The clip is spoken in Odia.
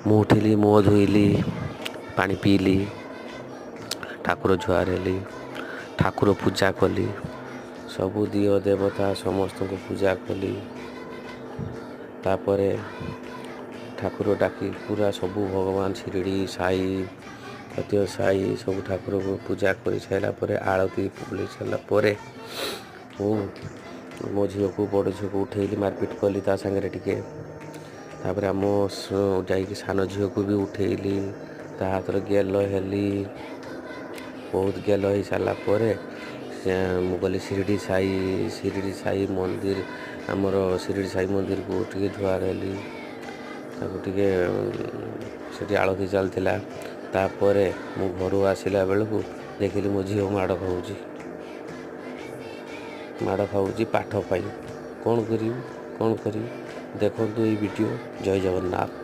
ମୁଁ ଉଠିଲି, ମୁହଁ ଧୋଇଲି, ପାଣି ପିଇଲି, ଠାକୁର ଜୁହାର ହେଲି, ଠାକୁର ପୂଜା କଲି, ସବୁ ଦିଅ ଦେବତା ସମସ୍ତଙ୍କୁ ପୂଜା କଲି। ତାପରେ ଠାକୁର ଡାକି ପୁରା ସବୁ ଭଗବାନ ଶିରିଡ଼ି ସାଇ, ସତ୍ୟ ସାଇ ସବୁ ଠାକୁରକୁ ପୂଜା କରିସାରିଲା ପରେ, ଆଳତି ବୁଲେଇ ସାରିଲା ପରେ ମୁଁ ମୋ ଝିଅକୁ, ବଡ଼ ଝିଅକୁ ଉଠେଇଲି, ମାରପିଟ କଲି ତା ସାଙ୍ଗରେ ଟିକେ। ତାପରେ ଆମ ଯାଇକି ସାନ ଝିଅକୁ ବି ଉଠେଇଲି, ତା ହାତରେ ଗେଲ ହେଲି। ବହୁତ ଗେଲ ହେଇସାରିଲା ପରେ ସେ ମୁଁ ଗଲି ଶିରିଡ଼ି ସାଇ, ଶିରିଡ଼ି ସାଇ ମନ୍ଦିର। ଆମର ଶିରିଡ଼ି ସାଇ ମନ୍ଦିରକୁ ଟିକେ ଜୁହାର ହେଲି ତାକୁ ଟିକେ, ସେଠି ଆଳତି ଚାଲିଥିଲା। ତାପରେ ମୁଁ ଘରୁ ଆସିଲା ବେଳକୁ ଦେଖିଲି ମୋ ଝିଅ ମାଡ଼ ଖାଉଛି, ମାଡ଼ ଖାଉଛି ପାଠ ପାଇଁ। କ'ଣ କରିବି, କ'ଣ କରିବି? ଦେଖନ୍ତୁ ଏଇ ଭିଡ଼ିଓ। ଜୟ ଜଗନ୍ନାଥ।